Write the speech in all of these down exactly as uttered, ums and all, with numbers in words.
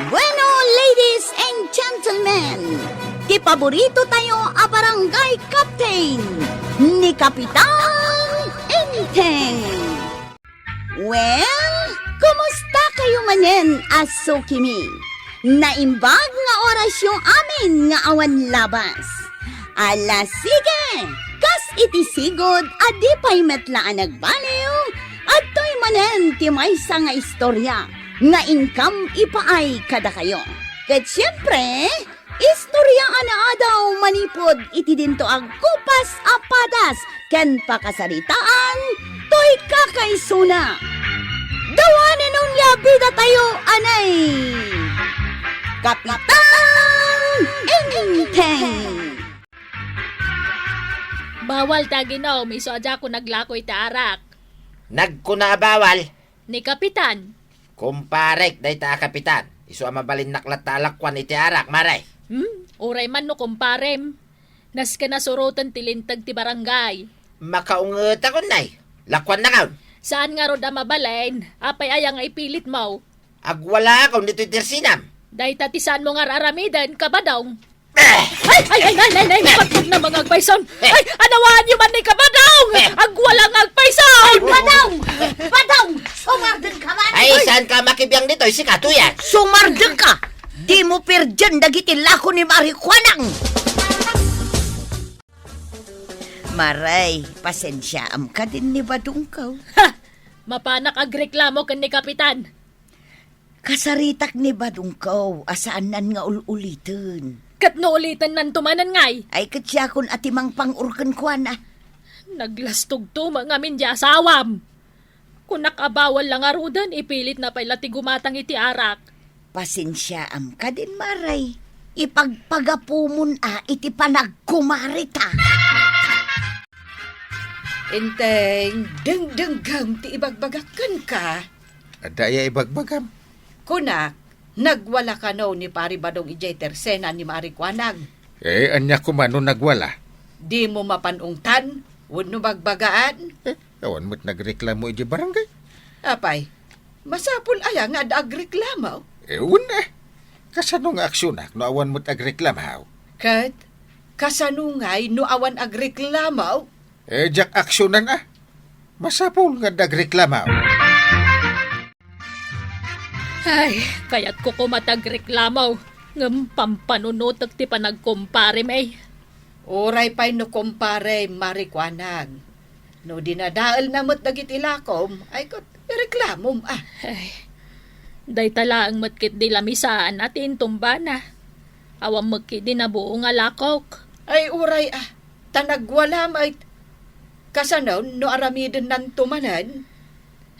Bueno, ladies and gentlemen, ti paborito tayo a barangay captain, ni Kapitan Enteng. Well, kumusta kayo manen a sukimi? Naimbag nga orasyo amin nga awan labas. Ala, sige! Kas iti sigud a di pay met la a nagbaliw, adtoy manen ti maysa nga istorya nga inkam ipaay kadakayo. Ket siempre, istorya a naadaw manipud iti dinto a kupas a padas ken pakasaritaan toy kakaisuna. Dawanen on nga bida tayo, anay! Kapitan Enteng! Bawal ti aginom, isu a diak naglako iti arak. Nagkuna a bawal? Ni Kapitan. Kumparek dayta a Kapitan. Isu a mabalinnak latta a lakuan iti arak, Mare. Hmm? Uray man no kumparem. Nasken a suroten ti linteg ti barangay. Makaungetakon, nay. Lakuannakon. Saan ngarud a mabalin? Apay aya nga ipilitmo? Agwalakon ditoy tersenam. Dayta ti saanmo nga ar-aramiden, Kabadong. Eh! Ay, ay, ay, nay, nay, nay, mapagpag na mga agpayson. Eh! Ay, anawaanyo man ni Kabadong! Eh! Agwala nga agpayson! Ay, Badong! Badong! Sumardeng ka man! Ay, saan ka makibiang ditoy? Sika, Tuyang. Sumardeng ka! Dimo perdien dagiti lako ni Mari Kuanang! Maray, pasensiaam kadin ni Badongko. Ha! Mapanak agreklamo ken ni Kapitan. Kasaritak ni Badongko a saannan nga ul-uliten. Ket no ulitennanto manen ngay? Ay, ket siakon a ti mangpang-or kenkuana. Naglastogto met ngamin ti asawam. Kunak a bawal la ngaruden, ipilitna pay la ti gumatang iti arak. Pasensiaam kadin, Maray. Ipagpagapumon a iti panagkumarita. Enteng, dengdenggem ti ibagbagak kenka. Adda aya ibagbagam? Kunak, nagwala kano ni Pari Badong idiay tersena ni Mari Kuanang. Eh, ania koma no nagwala? Dimo mapan-ungtan wenno bagbagaan? Eh, awan met nagreklamo idiay barangay. Apay, masapul aya nga adda agreklamo? Eh, wen, eh. Kasano nga aksionak no awan met agreklamo? Ket kasano ngay no awan agreklamo? Eh, diak aksionan a. Masapul nga adda agreklamo. Ay, kayatko koma ti agreklamo, ngem pampanunotek ti panagkumparem, eh. Uray pay no kumpare, Mari Kuanang. No dinadaelna met dagiti lakom, ay ket ireklamom a. Ay, dayta laeng met ketdi la misaan a ti intumbana. Awan met ketdi nabuo nga lakok. Ay, uray a, ta nagwala met. Kasano no aramidennanto manen?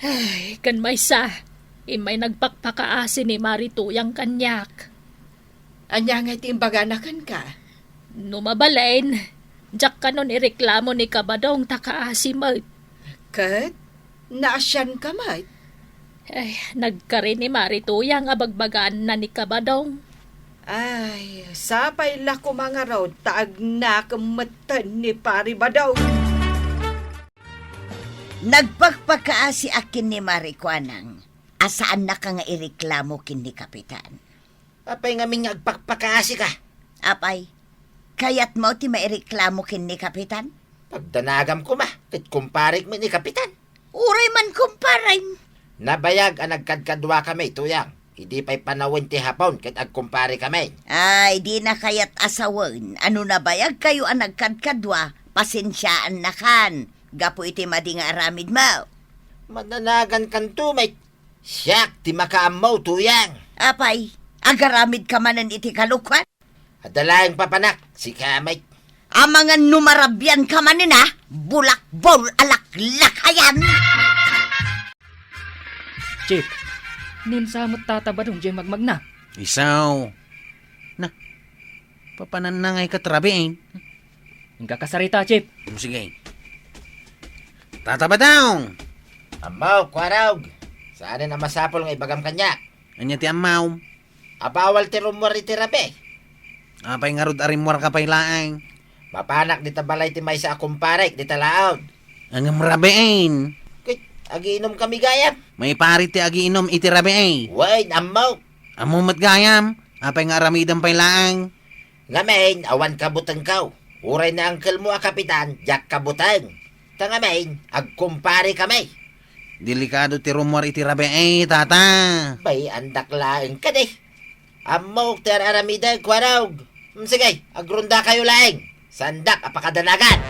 Ay, ken maysa, immay nagpakpakaasi ni Mari Tuyang kaniak. Ania ngay ti imbagana kenka? No mabalin, diak kanon ireklamo ni Kabadong ta kaasi met. Ket naasianka met? Ay, nagkari ni Mari Tuyang a bagbagaanna ni Kabadong. Ay, sapay la koma ngarud ta agnakem metten ni Pari Badong. Nagpakpakaasiak ken ni Mari Kuanang a saannaka nga ireklamo ken ni Kapitan. Apay ngamin nga agpakpakaasika? Apay, kayatmo ti maireklamo ken ni Kapitan? Pagdanagam koma, ket kumparekmi ni Kapitan. Uray man kumparem. Nabayag a nagkadkaduakami, Tuyang, idi pay panawen ti Hapon ket agkumparekami. Ay, dina kayat a sawen a no nabayagkayo a nagkadkadua, pasensiaannakan gapu iti madi nga aramidmo. Mananagankanto met. Siak ti makaammo, Tuyang. Apay, agaramidka manen iti kalokuan? Adda laeng papanak, sika met. Amangan no marabianka manen a, bulakbol a laklakayan! Chief, nunsa met Tata Badong diay magmagna? Isaw. Na, papananna ngay ket rabii? Inka kasarita, Chief. Mm, sige. Tata Badong! Ammo, Kuarog. Saanen a masapul nga ibagam kaniak. Ania ti ammo? A bawal ti rummuar iti rabii. Apay ngarud a rimmuarka pay laeng? Mapanak dita balay ti maysa a kumparek dita laod. Ngem rabiin. Ket agiinumkami gayam. Maipari ti agiinum iti rabii. Wen, ammo. Ammom met gayam, apay nga aramidem pay laeng? Ngamin, awan kabutengko. Uray ni angkelmo a kapitan, diak kabuteng. Ta ngamin, agkumpare kami. Delikado ti rummuar iti rabii, tata. Bay, andak laeng kadi. Ammok ti ar-aramidek, Warog. Mm, sige, agrondakayo laeng. Saandak a pakadanagan.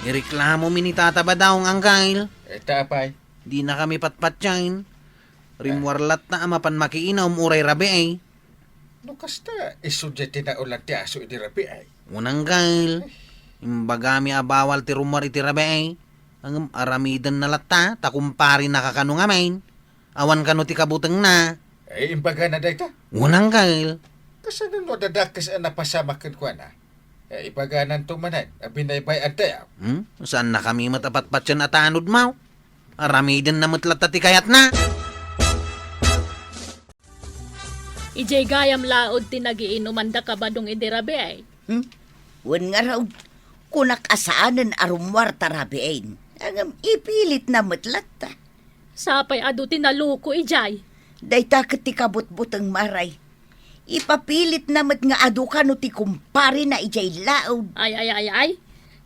Ireklamo mi ni Tata Badong, Angkel. Ita, apay? Dinakami patpatiayen. Rimmuar latta a mapan makiinum uray rabii. No kasta, isu diay tinaolan ti aso idi rabii. Wen, Angkel. Imbagami a bawal ti rummuar iti rabii. Ngem aramidenna latta, ta kumparenaka kano ngamin. Awan kano ti kabutengna. Ay, imbagana dayta? Wen, Angkel. Kasano no adda dakes a napasamak kenkuana? Eh, ibagananto manen a binaybay-antayo. Hmm? Saannakami met a patpatian a tanod, maw? Aramidenna met latta ti kayatna. Idiay gayam laud ti nagiinumanda Kabadong idi rabii. Hmm? Wen ngarud, kunak a saanen a rummuar ta rabiin. Ngem ipilitna met latta. Sapay adu ti naloko idiay. Dayta ket ti kabutbuteng, Maray. Ipapilitna met nga adu kano ti kumparena idiay laud. Ay, ay, ay, ay.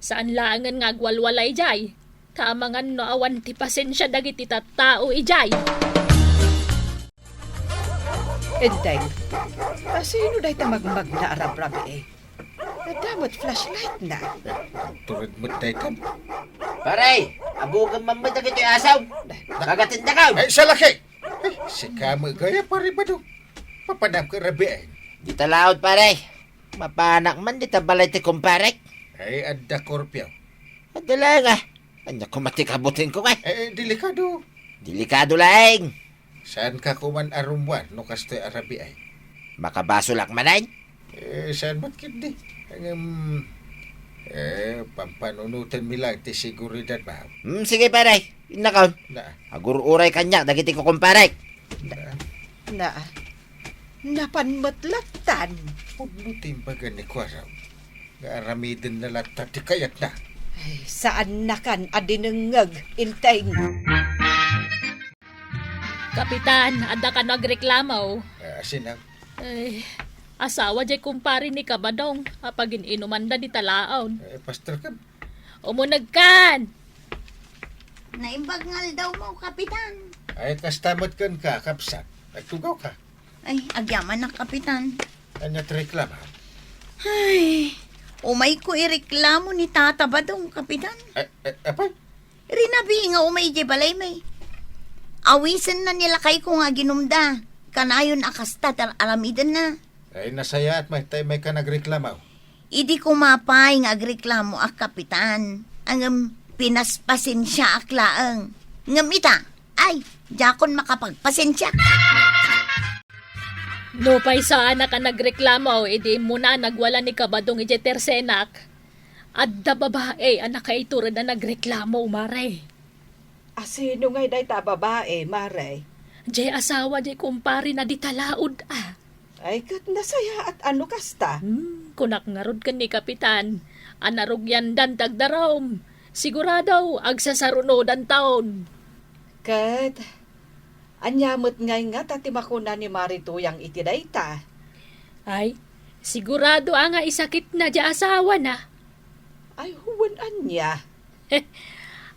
Saan laengen nga agwalwala idiay. Ta amangan no awan ti pasensia dagiti tattao idiay. Enteng, a sino dayta magmagna a rabrabii? Adda met flashlight na. Tured met daytan. Pare, agugem man met dagitoy asaw. Kagatin dakaw. Ay, salaki! Ay, sika met gayam, Pare Badong. Papanam ka rabii. Dita laud, pare. Mapanak man dita balay ti kumparek. Ay, adda kurpiaw. Adda laeng, ah. Ania koma ti kabutengko, eh? Eh, delikado. Delikado laeng. Saanka koman a rummuar no kastoy a rabii? Makabasolak manen? Eh, saan met ketdi? Ngem, eh, pampanunotenmi laeng ti seguridad, ba? Hmm, sige, pare. Innakon. Na. Agur-uray kaniak dagiti kukumparek. Na. Na. Napan met lattan. Pudno ti imbaga ni Kuarang nga aramidenna latta ti kayatna. Ay, saannakan a dinengngeg, Enteng. Kapitan, adda kano agreklamo? Ah, sino? Ay, asawa diay kumpare ni Kabadong a pagin-inumanda dita laud. Eh, pastor ka? Umunegkan! Naimbag nga aldawmo, Kapitan. Ay, kasta met kenka, kabsat. Agtugawka. Ay, agyamanak, Kapitan. Ania ti reklamo? Ay, umayko ireklamo ni Tata Badong, Kapitan. Eh, eh, apay? Rinabii nga umay idiay balaymi. Awisenna ni lakayko nga aginumda. Kanayon a kasta ti ar-aramidenna. Ay, nasayaat met ta imayka nagreklamo. Idi koma pay nga agreklamo a, Kapitan, ngem pinaspasensiaak laeng. Ngem ita, ay, diakon makapagpasensia. Nupay saanak a nagreklamo idi immuna a nagwala ni Kabadong idiay tersenak, adda babai a nakaitured a nagreklamo, Mare. A sino ngay dayta a babai, Mare? Diay asawa diay kumparena dita laud, a. Ay, ket nasayaat a no kasta. Hmm, kunak ngarud ken ni Kapitan a narugiandan ti agdarum. Sigurado, agsasarunodanton. Ket ania met ngay ngata ti makuna ni Mare Tuyang iti dayta? Ay, sigurado a nga isakitna diay asawana. Ay, wen ania?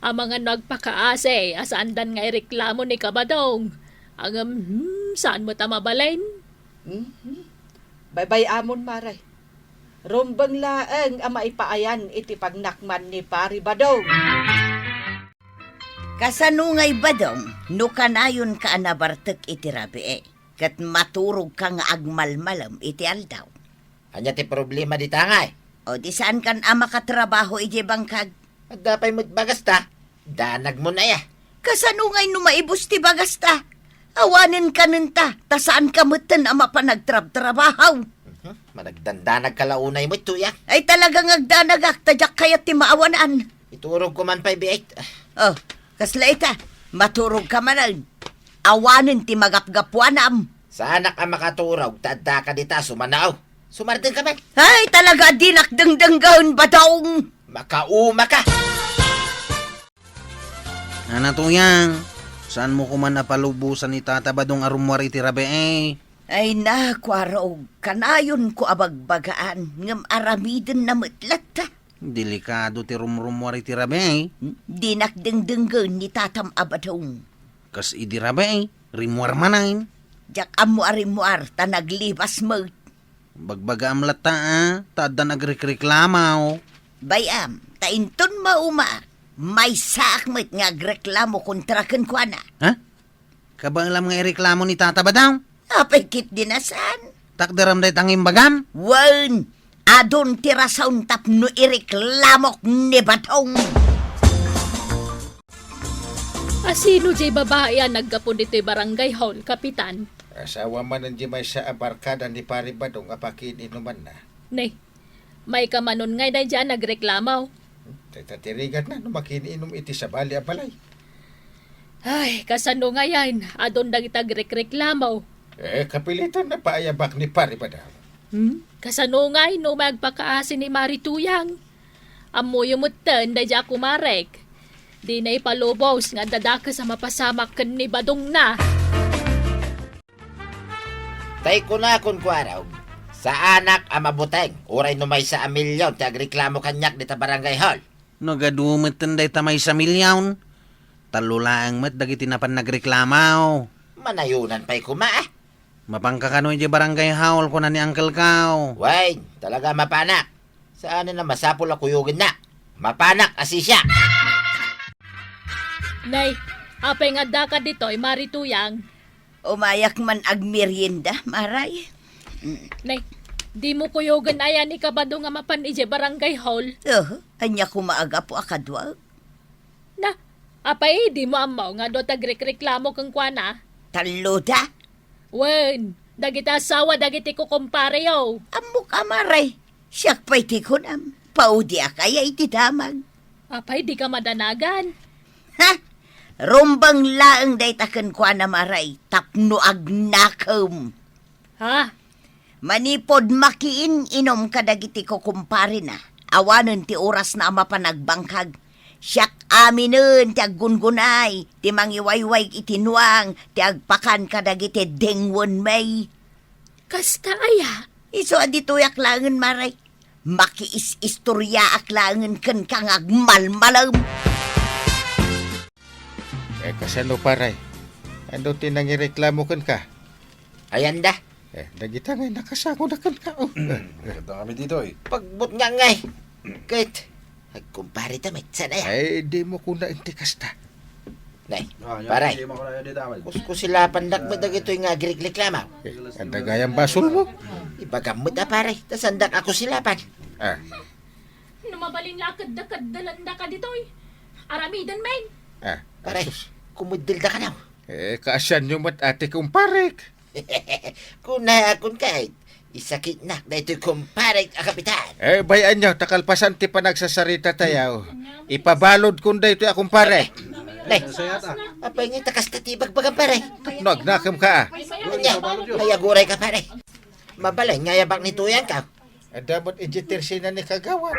Amangan no agpakaasi a saandan nga ireklamo ni Kabadong. Ngem, hmm, saan met a mabalin? Mhm. Baybay-amon, Mare. Rumbeng laeng a maipaayan iti pagnakman ni Pari Badong. Kasano ngay, Badong, no kanayonka a nabartek iti rabii, ket maturogka nga agmalmalem iti aldaw? Ania ti problema dita ngay? O di saankan a makatrabaho idiay bangkag? Adda pay met bagasta. Danagmon aya. Kasano ngay no maibus ti bagasta? Awanen kanenta, ta saanka metten a mapan agtrabtrabaho. Mhm. Managdandanagka la unay met, Tuyang. Ay, talaga nga agdanagak, ta diak kayat ti maawanan. Iturogko man pay, biit. Oh, kasla ita, maturogka manen. Awanen ti magapgapuanam. Saanak a makaturog, ta addaka dita sumanao. Sumardengka met. Ay, talaga, dinak dengdenggen, Badong. Makaumaka. Ana, Tuyang, Saanmo koman a palubosan ni Tata Badong a rummuar iti rabii? Ay na, Kuarog, kanayonko a bagbagaan, ngem aramidenna met latta. Delikado ti rumrummuar iti rabii. Dinak dengdenggen ni Tatam a Badong. Kas idi rabii, rimmuar manen. Diak ammo a rimmuar ta naglibas met. Bagbagaam latta a, ta addan agrekreklamo. Bay-am, ta inton mauma, maysaak met nga agreklamo kontra kenkuana. Ha? Kabaelam nga ireklamo ni Tata Badong? Apay ketdi a saan? Takderam dayta nga imbagam? Wen, adun ti rason tapno ireklamok ni Badong. A sino diay babai a naggapu ditoy barangay hall, Kapitan? Asawa manen di maysa a barkada ni Pari Badong a pakiin-inumanna. Ne, maikamanon ngay daydiay a nagreklamo. Dayta ti rigatna no makiin-inum iti sabali a balay. Ay, kasano ngayen? Adun dagiti agrekreklamo. Eh, kapilitan na paayabak ni Pari Badong. Hmm? Kasano ngay no umay agpakaasi ni Mari Tuyang? Ammoyo metten daydiay a kumarek. Dina ipalubos nga adda dakes a mapasamak ken ni Badongna. Tay kunakon, Kuarog, saanak a mabuteng uray no maysa a milyon ti agreklamo kaniak dita barangay hall. Nagadu metten dayta maysa a milyon. Tallo laeng met dagiti napan nagreklamo. Manayonan pay koma, ah. Mapanka kano idiay barangay hall, kuna ni Uncle Kao. Wen, talaga mapanak. Saanen a masapul a kuyogennak. Mapanak a sisiak. Nay, apay nga addaka ditoy, Mari Tuyang? Umayak man agmerienda, Maray. Mm. Nay, dimo kuyogen aya ni Kabado nga mapan idiay barangay hall? Uh, ania koma a gapu a kadua? Na, apay, dimo ammo nga adu ti agrekreklamo kenkuana? Talloda? Wen, dagiti asawa dagiti kukumpareyo. Ammok a, Maray. Siak pay ti kunam, paudiak aya iti damag. Apay, dika madanagan? Ha? Rumbeng laeng dayta kenkuana, Maray, tapno agnakem. Ha? Manipud makiin-inum kadagiti kukumparena, awanen ti orasna a mapan agbangkag. Siak aminen ti aggungunay, ti mangiwayway iti nuang, ti agpakan kadagiti dengwenmi. Kasta aya? Isu a ditoyak laengen, Maray. Makiis-istoriaak laengen kenka nga agmalmalem. Eh, kasano, pare? Adu ti nangireklamo kenka? Ayanda. Eh, dagita ngay nakasangoda kenka, oh. Maganda kami ditoy. Pagbutnga ngay. Ket, agkumpare ta met, saan aya? Ay, dimo kuna iti kasta. Nay, ah, pare. Kuskusilapandak met dagitoy nga agreklamo. Eh, adda gayam basolmo? Ibagam met a, pare. Ta saandak a kusilapan. Ah. No mabalin la a kedda-kedda landa ka ditoy. Aramiden men. Ah, pare, asus. Kumeddelda kano. Eh, kaasianyo met a ti kumparek. Kunakon ket, isakitnak daytoy kumparek a kapitan. Eh, bay-anyo, ta kalpasan ti panagsasarita tayo. Ipabaludkon daytoy a kumpare. Nay, apay nga ta kasta ti ibagbagam, pare? Tapno agnakem ka, ah. Ania, ay aguray ka, pare. Mabalin nga ayabak ni Tuyang ka. Adda met idiay tersena ni Kagawad.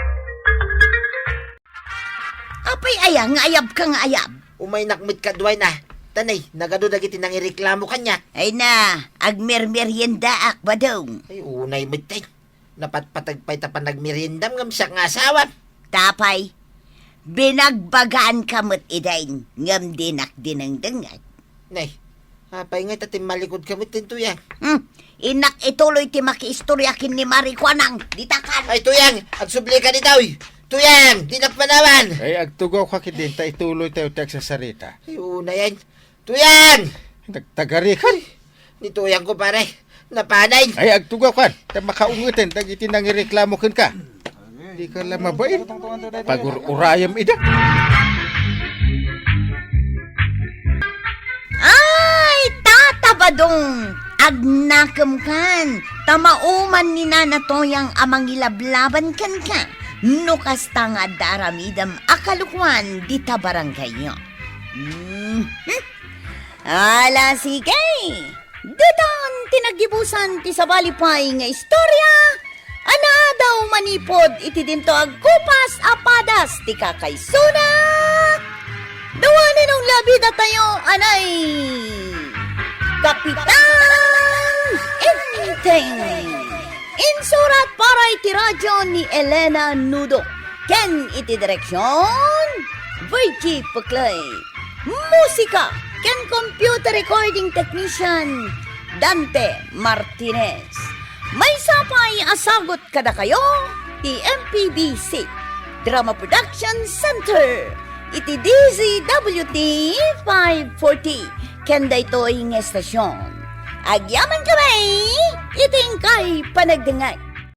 Apay aya nga ayabka nga ayab? Umaynak met kaduayna. Ta nay, nagadu dagiti nangireklamo kaniak. Ay na, agmermeriendaak, Badong. Ay, unay met, tay. Napatpateg pay ta panagmeriendam ngem siak nga asawam. Tapay, binagbagaanka met idin, ngem dinak dinengdengngeg. Nay, apay ngay ta timmalikod ka met ken Tuyang? Hmm, innak ituloy ti makiistoria ken ni Mari Kuanang, ditakan. Ay, Tuyang, agsublika ditoy. Tuyang, dinak panawan. Ay, agtugawka ketdin ta ituloy tayo ti agsasarita. Ay, unayan. Tuyang! Nagtagarikan. Ni Tuyang ko, pare. Napanay. Ay, agtugawkan. Ta makaungeten dagiti nangireklamo kenka. Dika la mabain. Pagur-urayam ida. Ay, Tata Badong, agnakem kan, ta mauman ni Nana Toyang a mangilablaban kenka, no kasta nga adda aramidem a kalukuan dita barangayyo. Mhm. Ala, sige. Ditan ti naggibusan ti sabali pay nga istorya a naadaw manipud iti dinto agkupas a padas ti kakaysona. Dawanen no labidatayo, anay! Kapitan Enteng! Insurat para iti radyo ni Elena Nudo ken iti direksion, Virgie Puclay. Musika ken computer recording technician, Dante Martinez. Maysa pay a sagut kadakayo ti M P B C Drama Production Center iti D Z W T five forty ken daytoy nga estasion. Agyamankami iti inkay panagdengngeg.